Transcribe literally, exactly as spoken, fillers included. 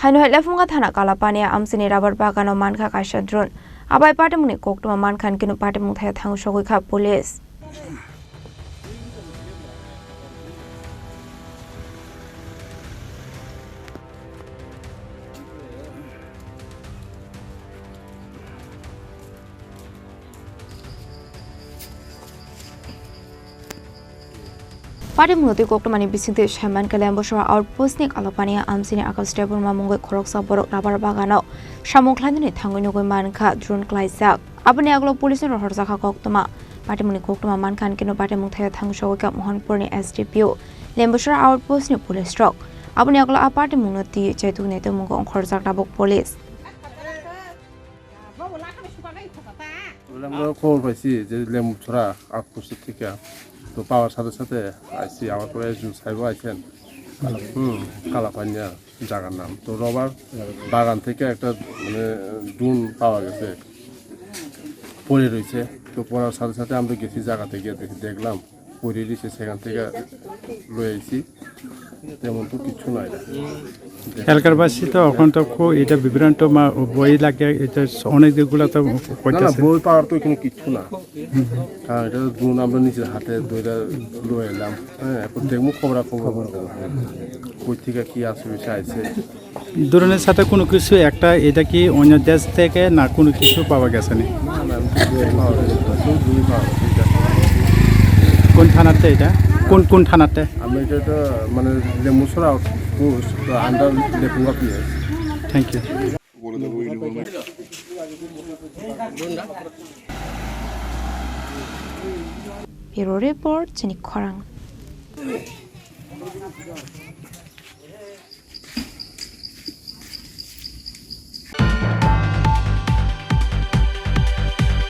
Haino hai Lephunga thana Kalapania amchini rubber bagano mankha kaisa drone. Abai patimungni koktwma mankha hinkhe no patimung thaya thang sogwi kha police. Patimungno twi koktwmani bisingtwi saiman khe Lembusora outpost ni Kalapania amchini Akash Debbarma mungwi khoroksa borok rubber bagano samung khlainani thangwi nugwi mankha drone klaijak. Aboni yagulo police ni rohorjakha koktwma. Patimungni koktwma mankha hinkhe no patimung thaya thang sogwi kha Mohanpur ni S D P O, Lembusora outpost ni police rok. Aboni yagulo a patimungno twi chaituknai tongmung ongkhorjak tabuk police. Bole amra khobor paisi je Lembusora outpost theke. To pawar sathe sathe aisi, amar pore S D O saibo aisen. Hmm, Kalapania jagar nam. To rubber bagan theke ekta mane drone pawa gese. Pore roise. To porar sathe sathe amra gesi jaga theke gesi dekhlam. Pore roise, sekan theke loi aisi. তেমন তো কিচ্ছু নাই। এলাকাবাসী তো এখন তো খুব এটা বিভ্রান্ত মা-, বই লাগে, এটা অনেক দিকগুলো তো না, না, করতেছে। বই পাওয়ার তো এখানে কিচ্ছু না। কারণ এটা তো drone আমরা নিজের হাতে ধরে লয়ে এলাম। হ্যাঁ, এখন দেখবো খবরাখবর। কই থেকে কি আসে বিষয় আছে। Droneর সাথে কোনো কিছু একটা, এটা কি অন্য দেশ থেকে না কোনো কিছু পাওয়া গেছে নি? না, না, আমি তো drone পাওয়া গেছে না। শুধু drone পাওয়া গেছে, এটা। কোন থানাতে এটা? কোন, কোন থানাতে? আমি এটা তো, মানে, লেমুছড়া outpost, তো under লেপুঙ্গা P S। Thank you। Bureau report, Chini Khorang.